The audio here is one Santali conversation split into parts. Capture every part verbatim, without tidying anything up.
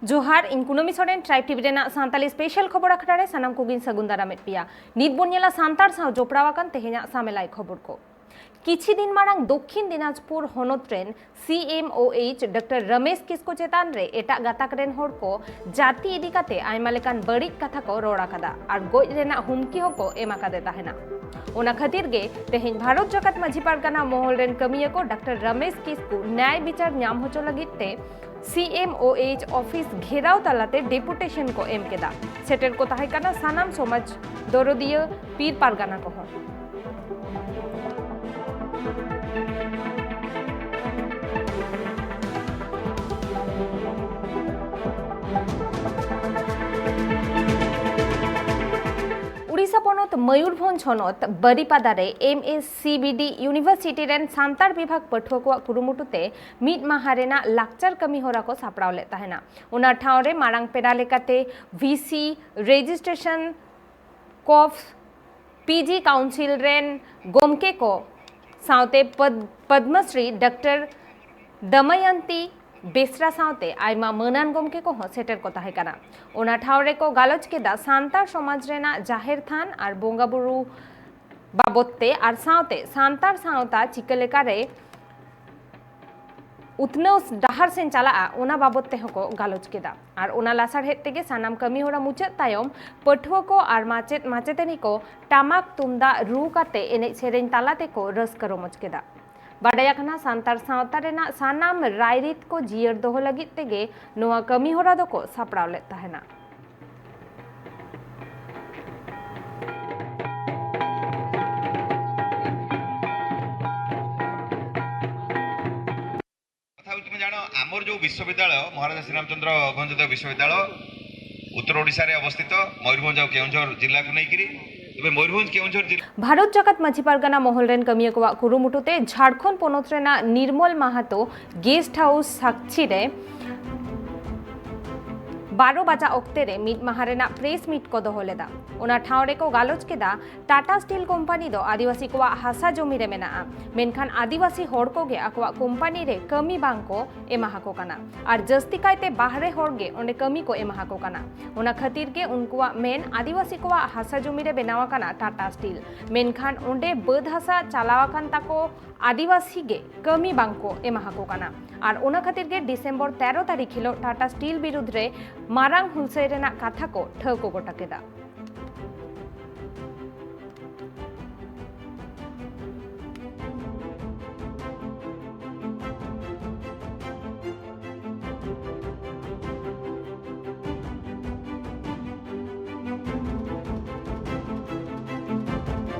ᱡᱚᱦᱟᱨ, ᱤᱧ ᱠᱩᱱᱟᱹᱢᱤ ᱥᱚᱨᱮᱱ, ᱴᱨᱟᱭᱤᱵᱽ ᱴᱤᱵᱷᱤ ᱨᱮᱱᱟᱜ ᱥᱟᱱᱛᱟᱞᱤ ᱥᱯᱮᱥᱟᱞ ᱠᱷᱚᱵᱚᱨ ᱟᱠᱷᱲᱟ ᱨᱮ ᱥᱟᱱᱟᱢ ᱠᱚᱜᱮᱧ ᱥᱟᱹᱜᱩᱱ ᱫᱟᱨᱟᱢᱮᱫ ᱯᱮᱭᱟ᱾ ᱱᱤᱛ ᱵᱚᱱ ᱧᱮᱞᱟ ᱥᱟᱱᱛᱟᱲ ᱥᱟᱶ ᱡᱚᱯᱲᱟᱣ ᱟᱠᱟᱱ ᱛᱮᱦᱮᱧᱟᱜ ᱥᱟᱢᱮᱞᱟᱭ ᱠᱷᱚᱵᱚᱨ ᱠᱚ᱾ ᱠᱤᱪᱷᱤ ᱫᱤᱱ ᱢᱟᱲᱟᱝ ᱫᱚᱠᱠᱷᱤᱱ ᱫᱤᱱᱟᱡᱽᱯᱩᱨ ᱦᱚᱱᱚᱛ ᱨᱮᱱ ᱥᱤ ᱮᱢ ᱳ ᱮᱭᱤᱪ ᱰᱚᱠᱴᱚᱨ ᱨᱚᱢᱮᱥ ᱠᱤᱥᱠᱩ ᱪᱮᱛᱟᱱ ᱨᱮ ᱮᱴᱟᱜ ᱜᱟᱛᱟᱠ ᱨᱮᱱ ᱦᱚᱲ ᱠᱚ ᱡᱟᱹᱛᱤ ᱤᱫᱤ ᱠᱟᱛᱮ ᱟᱭᱢᱟ ᱞᱮᱠᱟᱱ ᱵᱟᱹᱲᱤᱡ ᱠᱟᱛᱷᱟ ᱠᱚ ᱨᱚᱲ ᱟᱠᱟᱫᱟ ᱟᱨ ᱜᱚᱡ ᱨᱮᱱᱟᱜ ᱦᱩᱢᱠᱤ ᱦᱚᱸᱠᱚ ᱮᱢ ᱟᱠᱟᱫᱮ ᱛᱟᱦᱮᱱᱟ᱾ ᱚᱱᱟ ᱠᱷᱟᱹᱛᱤᱨ ᱜᱮ ᱛᱮᱦᱮᱧ ᱵᱷᱟᱨᱚᱛ ᱡᱟᱠᱟᱛ ᱢᱟᱹᱡᱷᱤ ᱯᱟᱨᱜᱟᱱᱟ ᱢᱚᱦᱚᱞ ᱨᱮᱱ ᱠᱟᱹᱢᱤᱭᱟᱹ ᱠᱚ ᱰᱚᱠᱴᱚᱨ ᱨᱚᱢᱮᱥ ᱠᱤᱥᱠᱩ ᱱᱟᱭ ᱵᱤᱪᱟᱨ ᱧᱟᱢ ᱦᱚᱪᱚ ᱞᱟᱹᱜᱤᱫ ᱛᱮ ᱥᱤ ᱮᱢ ᱳ ᱮᱭᱤᱪ ᱚᱯᱷᱤᱥ ᱜᱷᱮᱨᱟᱣ ᱛᱟᱞᱟᱛᱮ ᱰᱮᱯᱩᱴᱮᱥᱚᱱ ᱠᱚ ᱮᱢ ᱠᱮᱫᱟ᱾ ᱥᱮᱴᱮᱨ ᱠᱚ ᱛᱟᱦᱮᱸ ᱠᱟᱱᱟ ᱥᱟᱱᱟᱢ ᱥᱚᱢᱟᱡᱽ ᱫᱚᱨᱚᱫᱤᱭᱟᱹ, ᱯᱤᱨ ᱯᱟᱨᱜᱟᱱᱟ ᱠᱚᱦᱚᱸ᱾ ᱩᱲᱤᱥᱥᱟ ᱯᱚᱱᱚᱛ ᱢᱚᱭᱩᱨᱵᱷᱚᱸᱡᱽ ᱦᱚᱱᱚᱛ ᱵᱟᱨᱤᱯᱟᱫᱟ ᱨᱮ M S C B D university ᱨᱮᱱ ᱥᱟᱱᱛᱟᱲ ᱵᱤᱵᱷᱟᱜᱽ ᱯᱟᱹᱴᱷᱩᱣᱟᱹ ᱠᱚᱣᱟᱜ ᱠᱩᱨᱩᱢᱩᱴᱩ ᱛᱮ ᱢᱤᱫ ᱢᱟᱦᱟ ᱨᱮᱱᱟᱜ ᱞᱟᱠᱪᱟᱨ ᱠᱟᱹᱢᱤ ᱦᱚᱨᱟ ᱠᱚ ᱥᱟᱯᱲᱟᱣ ᱞᱮᱫ ᱛᱟᱦᱮᱱᱟ᱾ ᱚᱱᱟ ᱴᱷᱟᱶ ᱨᱮ ᱢᱟᱨᱟᱝ ᱯᱮᱲᱟ ᱞᱮᱠᱟᱛᱮ ᱵᱷᱤ ᱥᱤ, ᱨᱮᱡᱤᱥᱴᱨᱮᱥᱚᱱ ᱠᱚᱯᱷ, ᱯᱤ ᱡᱤ ᱠᱟᱣᱩᱱᱥᱤᱞ ᱨᱮᱱ ᱜᱚᱢᱠᱮ ᱠᱚ ᱥᱟᱶᱛᱮ ᱯᱚᱫ-, ᱯᱚᱫᱽᱢᱚᱥᱨᱤ ᱰᱚᱠᱴᱚᱨ ᱫᱚᱢᱚᱭᱚᱱᱛᱤ ᱵᱮᱥᱨᱟ ᱥᱟᱶᱛᱮ ᱟᱭᱢᱟ ᱢᱟᱹᱱᱟᱱ ᱜᱚᱢᱠᱮ ᱠᱚᱦᱚᱸ ᱥᱮᱴᱮᱨ ᱠᱚ ᱛᱟᱦᱮᱸ ᱠᱟᱱᱟ᱾ ᱚᱱᱟ ᱴᱷᱟᱶ ᱨᱮᱠᱚ ᱜᱟᱞᱚᱪ ᱠᱮᱫᱟ ᱥᱟᱱᱛᱟᱲ ᱥᱚᱢᱟᱡᱽ ᱨᱮᱱᱟᱜ ᱡᱟᱦᱮᱨ ᱛᱷᱟᱱ ᱟᱨ ᱵᱚᱸᱜᱟ ᱵᱩᱨᱩ ᱵᱟᱵᱚᱫ ᱛᱮ ᱟᱨ ᱥᱟᱶᱛᱮ ᱥᱟᱱᱛᱟᱲ ᱥᱟᱶᱛᱟ ᱪᱤᱠᱟᱹ ᱞᱮᱠᱟᱨᱮ ᱩᱛᱱᱟᱹᱣ ᱰᱟᱦᱟᱨ ᱥᱮᱱ ᱪᱟᱞᱟᱜᱼᱟ, ᱚᱱᱟ ᱵᱟᱵᱚᱫ ᱛᱮᱦᱚᱸ ᱠᱚ ᱜᱟᱞᱚᱪ ᱠᱮᱫᱟ᱾ ᱟᱨ ᱚᱱᱟ ᱞᱟᱥᱟᱲᱦᱮᱫ ᱛᱮᱜᱮ ᱥᱟᱱᱟᱢ ᱠᱟᱹᱢᱤ ᱦᱚᱨᱟ ᱢᱩᱪᱟᱹᱫ ᱛᱟᱭᱚᱢ ᱯᱟᱹᱴᱷᱩᱣᱟᱹ ᱠᱚ ᱟᱨ ᱢᱟᱪᱮᱫ ᱢᱟᱪᱮᱛᱟᱹᱱᱤ ᱠᱚ ᱴᱟᱢᱟᱠ ᱛᱩᱢᱫᱟᱜ ᱨᱩ ᱠᱟᱛᱮ ᱮᱱᱮᱡ ᱥᱮᱨᱮᱧ ᱛᱟᱞᱟ ᱛᱮᱠᱚ ᱨᱟᱹᱥᱠᱟᱹ ᱨᱚᱢᱚᱡᱽ ᱠᱮᱫᱟ᱾ ᱵᱟᱰᱟᱭ ᱟᱠᱟᱱᱟ, ᱥᱟᱱᱛᱟᱲ ᱥᱟᱶᱛᱟ ᱨᱮᱱᱟᱜ ᱥᱟᱱᱟᱢ ᱨᱟᱭᱨᱤᱛ ᱠᱚ ᱡᱤᱭᱟᱹᱲ ᱫᱚᱦᱚ ᱞᱟᱹᱜᱤᱫ ᱛᱮᱜᱮ ᱱᱚᱣᱟ ᱠᱟᱹᱢᱤ ᱦᱚᱨᱟ ᱫᱚᱠᱚ ᱥᱟᱯᱲᱟᱣ ᱞᱮᱫ ᱛᱟᱦᱮᱱᱟ᱾ କଥା ହଉଛି, ତୁମେ ଜାଣ, ଆମର ଯୋଉ ବିଶ୍ୱବିଦ୍ୟାଳୟ, ମହାରାଜା ଶ୍ରୀରାମଚନ୍ଦ୍ର ଭଞ୍ଜଦେବ ବିଶ୍ୱବିଦ୍ୟାଳୟ ଉତ୍ତର ଓଡ଼ିଶାରେ ଅବସ୍ଥିତ, ମୟୂରଭଞ୍ଜ ଆଉ କେଉଁଝର ଜିଲ୍ଲାକୁ ନେଇକିରି। ଏବେ ମୟୂରଭଞ୍ଜ କେଉଁଝର ଜିଲ୍ଲା। ᱵᱷᱟᱨᱚᱛ ᱡᱟᱠᱟᱛ ᱢᱟᱹᱡᱷᱤ ᱯᱟᱨᱜᱟᱱᱟ ᱢᱚᱦᱚᱞ ᱨᱮᱱ ᱠᱟᱹᱢᱤᱭᱟᱹ ᱠᱚᱣᱟᱜ ᱠᱩᱨᱩᱢᱩᱴᱩ ᱛᱮ ᱡᱷᱟᱲᱠᱷᱚᱸᱰ ᱯᱚᱱᱚᱛ ᱨᱮᱱᱟᱜ ᱱᱤᱨᱢᱚᱞ ᱢᱟᱦᱟᱛᱚ ᱜᱮᱥᱴ ᱦᱟᱣᱩᱥ ᱥᱟᱠᱪᱤ ᱨᱮ ᱵᱟᱨᱚ ᱵᱟᱡᱟᱜ ᱚᱠᱛᱮ ᱨᱮ ᱢᱤᱫ ᱢᱟᱦᱟ ᱨᱮᱱᱟᱜ ᱯᱨᱮᱥ ᱢᱤᱴ ᱠᱚ ᱫᱚᱦᱚ ᱞᱮᱫᱟ᱾ ᱚᱱᱟ ᱴᱷᱟᱶ ᱨᱮᱠᱚ ᱜᱟᱞᱚᱪ ᱠᱮᱫᱟ, ᱴᱟᱴᱟ ᱥᱴᱤᱞ ᱠᱳᱢᱯᱟᱱᱤ ᱫᱚ ᱟᱹᱫᱤᱵᱟᱹᱥᱤ ᱠᱚᱣᱟᱜ ᱦᱟᱥᱟ ᱡᱚᱢᱤ ᱨᱮ ᱢᱮᱱᱟᱜᱼᱟ, ᱢᱮᱱᱠᱷᱟᱱ ᱟᱹᱫᱤᱵᱟᱹᱥᱤ ᱦᱚᱲ ᱠᱚᱜᱮ ᱟᱠᱚᱣᱟᱜ ᱠᱳᱢᱯᱟᱱᱤ ᱨᱮ ᱠᱟᱹᱢᱤ ᱵᱟᱝ ᱠᱚ ᱮᱢᱟ ᱦᱟᱠᱚ ᱠᱟᱱᱟ᱾ ᱟᱨ ᱡᱟᱹᱥᱛᱤ ᱠᱟᱭᱛᱮ ᱵᱟᱦᱨᱮ ᱦᱚᱲ ᱜᱮ ᱚᱸᱰᱮ ᱠᱟᱹᱢᱤ ᱠᱚ ᱮᱢᱟ ᱦᱟᱠᱚ ᱠᱟᱱᱟ᱾ ᱚᱱᱟ ᱠᱷᱟᱹᱛᱤᱨ ᱜᱮ ᱩᱱᱠᱩᱣᱟᱜ ᱢᱮᱱ, ᱟᱹᱫᱤᱵᱟᱹᱥᱤ ᱠᱚᱣᱟᱜ ᱦᱟᱥᱟ ᱡᱚᱢᱤ ᱨᱮ ᱵᱮᱱᱟᱣ ᱟᱠᱟᱱᱟ ᱴᱟᱴᱟ ᱥᱴᱤᱞ, ᱢᱮᱱᱠᱷᱟᱱ ᱚᱸᱰᱮ ᱵᱟᱹᱫᱽ ᱦᱟᱥᱟ ᱪᱟᱞᱟᱣ ᱟᱠᱟᱱ ᱛᱟᱠᱚ ᱟᱹᱫᱤᱵᱟᱹᱥᱤ ᱜᱮ ᱠᱟᱹᱢᱤ ᱵᱟᱝ ᱠᱚ ᱮᱢᱟ ᱦᱟᱠᱚ ᱠᱟᱱᱟ᱾ ᱟᱨ ᱚᱱᱟ ᱠᱷᱟᱹᱛᱤᱨ ᱜᱮ ᱰᱤᱥᱮᱢᱵᱚᱨ ᱛᱮᱨᱚ ᱛᱟᱹᱨᱤᱠᱷ ᱦᱤᱞᱳᱜ ᱴᱟᱴᱟ ᱥᱴᱤᱞ ᱵᱤᱨᱩᱫᱽ ᱨᱮ ᱢᱟᱨᱟᱝ ᱦᱩᱞᱥᱟᱹᱭ ᱨᱮᱱᱟᱜ ᱠᱟᱛᱷᱟ ᱠᱚ ᱴᱷᱟᱹᱣᱠᱟᱹ ᱜᱚᱴᱟ ᱠᱮᱫᱟ᱾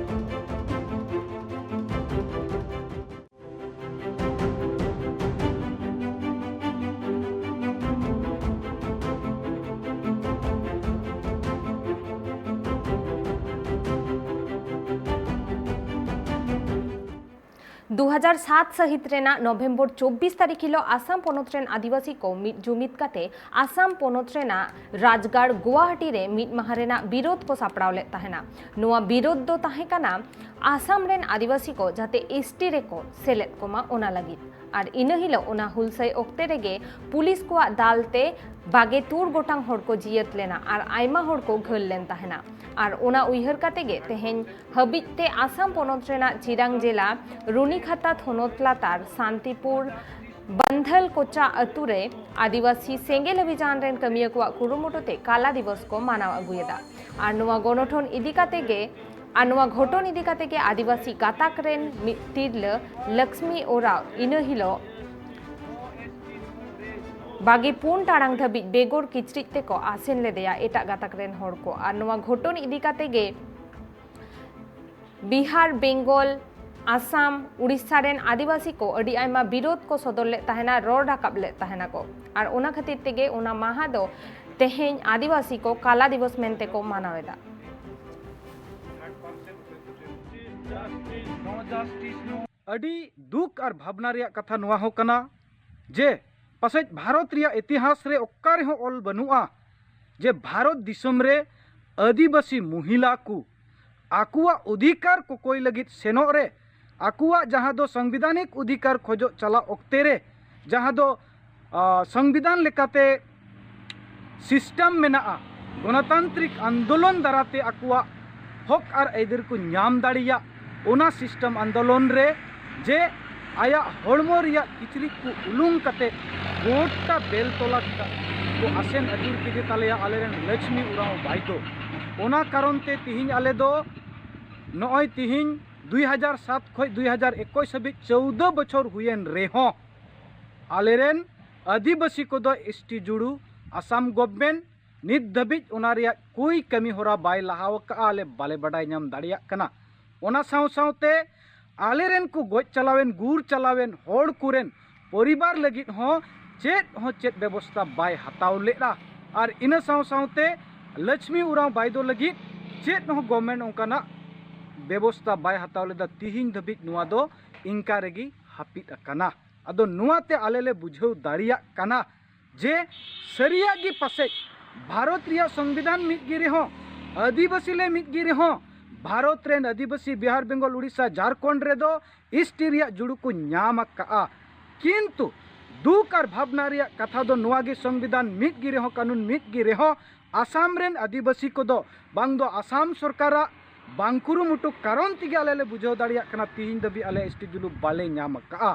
ᱫᱩ ᱦᱟᱡᱟᱨ ᱥᱟᱛ ᱥᱟᱹᱦᱤᱛ ᱨᱮᱱᱟᱜ ᱱᱚᱵᱷᱮᱢᱵᱚᱨ ᱪᱚᱵᱵᱤᱥ ᱛᱟᱹᱨᱤᱠᱷ ᱦᱤᱞᱳᱜ ᱟᱥᱟᱢ ᱯᱚᱱᱚᱛ ᱨᱮᱱ ᱟᱹᱫᱤᱵᱟᱹᱥᱤ ᱠᱚ ᱢᱤᱫ ᱡᱩᱢᱤᱫ ᱠᱟᱛᱮ ᱟᱥᱟᱢ ᱯᱚᱱᱚᱛ ᱨᱮᱱᱟᱜ ᱨᱟᱡᱽᱜᱟᱲ ᱜᱩᱣᱟᱦᱟᱴᱤ ᱨᱮ ᱢᱤᱫ ᱢᱟᱦᱟ ᱨᱮᱱᱟᱜ ᱵᱤᱨᱳᱫᱷ ᱠᱚ ᱥᱟᱯᱲᱟᱣ ᱞᱮᱫ ᱛᱟᱦᱮᱱᱟ᱾ ᱱᱚᱣᱟ ᱵᱤᱨᱳᱫᱷ ᱫᱚ ᱛᱟᱦᱮᱸ ᱠᱟᱱᱟ ᱟᱥᱟᱢ ᱨᱮᱱ ᱟᱹᱫᱤᱵᱟᱹᱥᱤ ᱠᱚ ᱡᱟᱛᱮ ᱮᱥ ᱴᱤ ᱨᱮᱠᱚ ᱥᱮᱞᱮᱫ ᱠᱚᱢᱟ, ᱚᱱᱟ ᱞᱟᱹᱜᱤᱫ᱾ ᱟᱨ ᱤᱱᱟᱹ ᱦᱤᱞᱳᱜ ᱚᱱᱟ ᱦᱩᱞᱥᱟᱹᱭ ᱚᱠᱛᱮ ᱨᱮᱜᱮ ᱯᱩᱞᱤᱥ ᱠᱚᱣᱟᱜ ᱫᱟᱞ ᱛᱮ ᱵᱟᱜᱮ ᱛᱩᱨ ᱜᱚᱴᱟᱝ ᱦᱚᱲ ᱠᱚ ᱡᱤᱭᱟᱹᱛ ᱞᱮᱱᱟ ᱟᱨ ᱟᱭᱢᱟ ᱦᱚᱲ ᱠᱚ ᱜᱷᱟᱹᱞ ᱞᱮᱱ ᱛᱟᱦᱮᱱᱟ᱾ ᱟᱨ ᱚᱱᱟ ᱩᱭᱦᱟᱹᱨ ᱠᱟᱛᱮ ᱜᱮ ᱛᱮᱦᱮᱧ ᱦᱟᱹᱵᱤᱡ ᱛᱮ ᱟᱥᱟᱢ ᱯᱚᱱᱚᱛ ᱨᱮᱱᱟᱜ ᱪᱤᱨᱟᱝ ᱡᱮᱞᱟ ᱨᱩᱱᱤᱠᱷᱟᱛᱟ ᱛᱷᱚᱱᱚᱛ ᱞᱟᱛᱟᱨ ᱥᱟᱱᱛᱤᱯᱩᱨ ᱵᱟᱱᱫᱷᱟᱞ ᱠᱚᱪᱟ ᱟᱹᱛᱩ ᱨᱮ ᱟᱹᱫᱤᱵᱟᱹᱥᱤ ᱥᱮᱸᱜᱮᱞ ᱚᱵᱷᱤᱡᱟᱱ ᱨᱮᱱ ᱠᱟᱹᱢᱤᱭᱟᱹ ᱠᱚᱣᱟᱜ ᱠᱩᱨᱩᱢᱩᱴᱩ ᱛᱮ ᱠᱟᱞᱟ ᱫᱤᱵᱚᱥ ᱠᱚ ᱢᱟᱱᱟᱣ ᱟᱹᱜᱩᱭᱮᱫᱟ᱾ ᱟᱨ ᱱᱚᱣᱟ ᱜᱚᱱᱚᱴᱷᱚᱱ ᱤᱫᱤ ᱠᱟᱛᱮ ᱜᱮ, ᱟᱨ ᱱᱚᱣᱟ ᱜᱷᱚᱴᱚᱱ ᱤᱫᱤ ᱠᱟᱛᱮ ᱜᱮ ᱟᱹᱫᱤᱵᱟᱹᱥᱤ ᱜᱟᱛᱟᱠ ᱨᱮᱱ ᱢᱤᱫ ᱛᱤᱨᱞᱟᱹ ᱞᱚᱠᱥᱢᱤ ᱳᱨᱟᱣ ᱤᱱᱟᱹ ᱦᱤᱞᱳᱜ ᱵᱟᱜᱮ ᱯᱩᱱ ᱴᱟᱲᱟᱝ ᱫᱷᱟᱹᱵᱤᱡ ᱵᱮᱜᱚᱨ ᱠᱤᱪᱨᱤᱡ ᱛᱮᱠᱚ ᱟᱥᱮᱱ ᱞᱮᱫᱮᱭᱟ ᱮᱴᱟᱜ ᱜᱟᱛᱟᱠ ᱨᱮᱱ ᱦᱚᱲ ᱠᱚ᱾ ᱟᱨ ᱱᱚᱣᱟ ᱜᱷᱚᱴᱚᱱ ᱤᱫᱤ ᱠᱟᱛᱮ ᱜᱮ ᱵᱤᱦᱟᱨ, ᱵᱮᱝᱜᱚᱞ, ᱟᱥᱟᱢ, ᱩᱲᱤᱥᱥᱟ ᱨᱮᱱ ᱟᱹᱫᱤᱵᱟᱹᱥᱤ ᱠᱚ ᱟᱹᱰᱤ ᱟᱭᱢᱟ ᱵᱤᱨᱳᱫᱷ ᱠᱚ ᱥᱚᱫᱚᱨ ᱞᱮᱫ ᱛᱟᱦᱮᱱᱟ, ᱨᱚᱲ ᱨᱟᱠᱟᱵ ᱞᱮᱫ ᱛᱟᱦᱮᱱᱟ ᱠᱚ᱾ ᱟᱨ ᱚᱱᱟ ᱠᱷᱟᱹᱛᱤᱨ ᱛᱮᱜᱮ ᱚᱱᱟ ᱢᱟᱦᱟ ᱫᱚ ᱛᱮᱦᱮᱧ ᱟᱹᱫᱤᱵᱟᱹᱥᱤ ᱠᱚ ᱠᱟᱞᱟ ᱫᱤᱵᱚᱥ ᱢᱮᱱᱛᱮ ᱠᱚ ᱢᱟᱱᱟᱣ ᱮᱫᱟ᱾ ᱟᱹᱰᱤ ᱫᱩᱠ ᱟᱨ ᱵᱷᱟᱵᱽᱱᱟ ᱨᱮᱭᱟᱜ ᱠᱟᱛᱷᱟ ᱱᱚᱣᱟ ᱦᱚᱸ ᱠᱟᱱᱟ ᱡᱮ ᱯᱟᱥᱮᱡ ᱵᱷᱟᱨᱚᱛ ᱨᱮᱭᱟᱜ ᱤᱛᱤᱦᱟᱥ ᱨᱮ ᱚᱠᱟ ᱨᱮᱦᱚᱸ ᱚᱞ ᱵᱟᱹᱱᱩᱜᱼᱟ ᱡᱮ ᱵᱷᱟᱨᱚᱛ ᱫᱤᱥᱚᱢ ᱨᱮ ᱟᱹᱫᱤᱵᱟᱹᱥᱤ ᱢᱚᱦᱤᱞᱟ ᱠᱚ ᱟᱠᱚᱣᱟᱜ ᱚᱫᱷᱤᱠᱟᱨ ᱠᱚᱠᱚᱭ ᱞᱟᱹᱜᱤᱫ ᱥᱮᱱᱚᱜ ᱨᱮ, ᱟᱠᱚᱣᱟᱜ ᱡᱟᱦᱟᱸ ᱫᱚ ᱥᱟᱝᱵᱤᱫᱷᱟᱱᱤᱠ ᱚᱫᱷᱤᱠᱟᱨ ᱠᱷᱚᱡᱚᱜ ᱪᱟᱞᱟᱜ ᱚᱠᱛᱮ ᱨᱮ, ᱡᱟᱦᱟᱸ ᱫᱚ, ᱟ, ᱥᱚᱝᱵᱤᱫᱷᱟᱱ ᱞᱮᱠᱟᱛᱮ system ᱢᱮᱱᱟᱜᱼᱟ, ᱜᱚᱱᱚᱛᱟᱱᱛᱨᱤᱠ ᱟᱱᱫᱳᱞᱚᱱ ᱫᱟᱨᱟᱛᱮ ᱟᱠᱚᱣᱟᱜ ᱦᱚᱠ ᱟᱨ ᱟᱹᱭᱫᱟᱹᱨ ᱠᱚ ᱧᱟᱢ ᱫᱟᱲᱮᱭᱟᱜ, ᱚᱱᱟ system ᱟᱱᱫᱳᱞᱚᱱ ᱨᱮ ᱡᱮ ᱟᱭᱟᱜ ᱦᱚᱲᱢᱚ ᱨᱮᱭᱟᱜ ᱠᱤᱪᱨᱤᱡ ᱠᱚ ᱩᱞᱩᱝ ᱠᱟᱛᱮ ᱜᱚᱴᱟ ᱵᱮᱞᱛᱚᱞᱟ ᱠᱚ ᱟᱥᱮᱱ ᱟᱹᱪᱩᱨ ᱠᱮᱫᱮ ᱛᱟᱞᱮᱭᱟ ᱟᱞᱮᱨᱮᱱ ᱞᱚᱪᱷᱢᱤ ᱩᱨᱟᱸᱣ ᱵᱟᱭᱫᱚ᱾ ᱚᱱᱟ ᱠᱟᱨᱚᱱ ᱛᱮ ᱛᱤᱦᱤᱧ ᱟᱞᱮ ᱫᱚ ᱱᱚᱜᱼᱚᱭ ᱛᱤᱦᱤᱧ ᱫᱩᱭ ᱦᱟᱡᱟᱨ ᱥᱟᱛ ᱠᱷᱚᱱ ᱫᱩᱭ ᱦᱟᱡᱟᱨ ᱮᱠᱩᱥ ᱦᱟᱹᱵᱤᱡ ᱪᱳᱣᱫᱚ ᱵᱚᱪᱷᱚᱨ ᱦᱩᱭᱮᱱ ᱨᱮᱦᱚᱸ ᱟᱞᱮᱨᱮᱱ ᱟᱹᱫᱤᱵᱟᱹᱥᱤ ᱠᱚᱫᱚ ᱮᱥ ᱴᱤ ᱡᱩᱲᱩ ᱟᱥᱟᱢ government ᱱᱤᱛ ᱫᱷᱟᱹᱵᱤᱡ ᱚᱱᱟ ᱨᱮᱭᱟᱜ ᱠᱳᱭ ᱠᱟᱹᱢᱤ ᱦᱚᱨᱟ ᱵᱟᱭ ᱞᱟᱦᱟᱣ ᱟᱠᱟᱫᱼᱟ, ᱟᱞᱮ ᱵᱟᱞᱮ ᱵᱟᱰᱟᱭ ᱧᱟᱢ ᱫᱟᱲᱮᱭᱟᱜ ᱠᱟᱱᱟ᱾ ᱚᱱᱟ ᱥᱟᱶ ᱥᱟᱶᱛᱮ ᱟᱞᱮᱨᱮᱱ ᱠᱚ ᱜᱚᱡ ᱪᱟᱞᱟᱣᱮᱱ, ᱜᱩᱨ ᱪᱟᱞᱟᱣᱮᱱ ᱦᱚᱲ ᱠᱚᱨᱮᱱ ᱯᱚᱨᱤᱵᱟᱨ ᱞᱟᱹᱜᱤᱫ ᱦᱚᱸ ᱪᱮᱫ ᱦᱚᱸ ᱪᱮᱫ ᱵᱮᱵᱚᱥᱛᱷᱟ ᱵᱟᱭ ᱦᱟᱛᱟᱣ ᱞᱮᱫᱼᱟ᱾ ᱟᱨ ᱤᱱᱟᱹ ᱥᱟᱶ ᱥᱟᱶᱛᱮ ᱞᱚᱪᱷᱢᱤ ᱩᱨᱟᱸᱣ ᱵᱟᱭᱫᱚ ᱞᱟᱹᱜᱤᱫ ᱪᱮᱫ ᱦᱚᱸ government ᱚᱱᱠᱟᱱᱟᱜ ᱵᱮᱵᱚᱥᱛᱷᱟ ᱵᱟᱭ ᱦᱟᱛᱟᱣ ᱞᱮᱫᱟ᱾ ᱛᱤᱦᱤᱧ ᱫᱷᱟᱹᱵᱤᱡ ᱱᱚᱣᱟ ᱫᱚ ᱤᱱᱠᱟ ᱨᱮᱜᱮ ᱦᱟᱹᱯᱤᱫ ᱟᱠᱟᱱᱟ᱾ ᱟᱫᱚ ᱱᱚᱣᱟᱛᱮ ᱟᱞᱮ ᱞᱮ ᱵᱩᱡᱷᱟᱹᱣ ᱫᱟᱲᱮᱭᱟᱜ ᱠᱟᱱᱟ ᱡᱮ ᱥᱟᱹᱨᱤᱭᱟᱜ ᱜᱮ ᱯᱟᱥᱮᱡ ᱵᱷᱟᱨᱚᱛ ᱨᱮᱭᱟᱜ ᱥᱚᱝᱵᱤᱫᱷᱟᱱ ᱢᱤᱫ ᱜᱮ ᱨᱮᱦᱚᱸ, ᱟᱹᱫᱤᱵᱟᱹᱥᱤ ᱞᱮ ᱢᱤᱫ ᱜᱮ ᱨᱮᱦᱚᱸ, ᱵᱷᱟᱨᱚᱛ ᱨᱮᱱ ᱟᱹᱫᱤᱵᱟᱹᱥᱤ ᱵᱤᱦᱟᱨ, ᱵᱮᱝᱜᱚᱞ, ᱩᱲᱤᱥᱥᱟ, ᱡᱷᱟᱲᱠᱷᱚᱸᱰ ᱨᱮᱫᱚ ᱮᱥ ᱴᱤ ᱨᱮᱭᱟᱜ ᱡᱩᱲᱩ ᱠᱚ ᱧᱟᱢ ᱟᱠᱟᱜᱼᱟ᱾ ᱠᱤᱱᱛᱩ ᱫᱩᱠ ᱟᱨ ᱵᱷᱟᱵᱽᱱᱟ ᱨᱮᱭᱟᱜ ᱠᱟᱛᱷᱟ ᱫᱚ ᱱᱚᱣᱟ ᱜᱮ, ᱥᱚᱝᱵᱤᱫᱷᱟᱱ ᱢᱤᱫ ᱜᱮ ᱨᱮᱦᱚᱸ, ᱠᱟᱹᱱᱩᱱ ᱢᱤᱫ ᱜᱮ ᱨᱮᱦᱚᱸ, ᱟᱥᱟᱢ ᱨᱮᱱ ᱟᱹᱫᱤᱵᱟᱹᱥᱤ ᱠᱚᱫᱚ ᱵᱟᱝ ᱫᱚ ᱟᱥᱟᱢ ᱥᱚᱨᱠᱟᱨᱟᱜ ᱵᱟᱝ ᱠᱩᱨᱩᱢᱩᱴᱩ ᱠᱟᱨᱚᱱ ᱛᱮᱜᱮ ᱟᱞᱮ ᱞᱮ ᱵᱩᱡᱷᱟᱹᱣ ᱫᱟᱲᱮᱭᱟᱜ ᱠᱟᱱᱟ, ᱛᱤᱦᱤᱧ ᱫᱷᱟᱹᱵᱤᱡ ᱟᱞᱮ ᱮᱥ ᱴᱤ ᱡᱩᱞᱩ ᱵᱟᱞᱮ ᱧᱟᱢ ᱟᱠᱟᱜᱼᱟ᱾